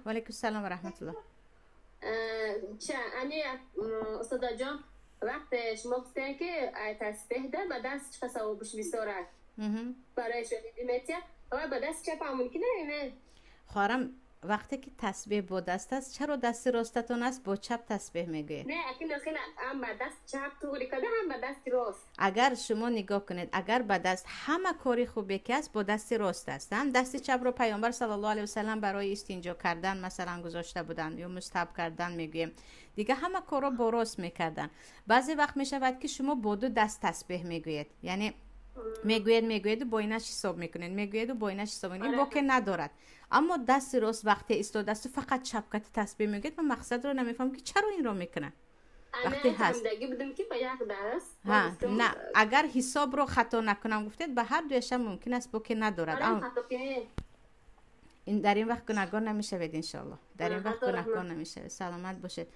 Валейкум салом ва раҳматуллоҳ. Ани устодаҷон, вақте шумо гуфтем, ки тасбеҳ да ба даст чӣ савобиш бисёр аст, барои шоҳидӣ метия ва ба даст чап ҳам мумкин не? Хоҳарам, вақте ки тасбеҳ бо даст аст, чаро дасти ростатон аст, бо чап тасбеҳ мегӯед? Не, ҳам ба даст чап туғри карда, ҳам ба дасти рост. Агар шумо нигоҳ кунед, агар ба даст, ҳама кори хубе ки аст, бо дасти рост аст. Ҳам дасти чапро Паёмбар саллаллоҳу алайҳи васаллам барои истинҷо кардан, масалан, гузошта буданд ё мустаҳаб кардан мегӯем. Дига ҳама корро бо рост мекарданд. Баъзе вақт мешавад, ки шумо бо ду даст тасбеҳ мегӯед, яъне мегӯед, мегӯеду бо инаш ҳисоб мекунед, мегӯеду бо инаш ҳисоб мекунед. Ин боке надорад, аммо дасти рост вақте истодаасту фақат чапкати тасбеҳ мегӯед, ман мақсадро намефаҳмам, ки чаро инро мекунад. Вақте ҳаст, на, агар ҳисобро хато накунам, гуфтед, ба ҳар дуяшам мумкин аст, боке надорад. Дар ин вақт гунаҳгор намешавед, иншоаллоҳ, дар ин вақт гунаҳгор намешавед. Саломат бошед.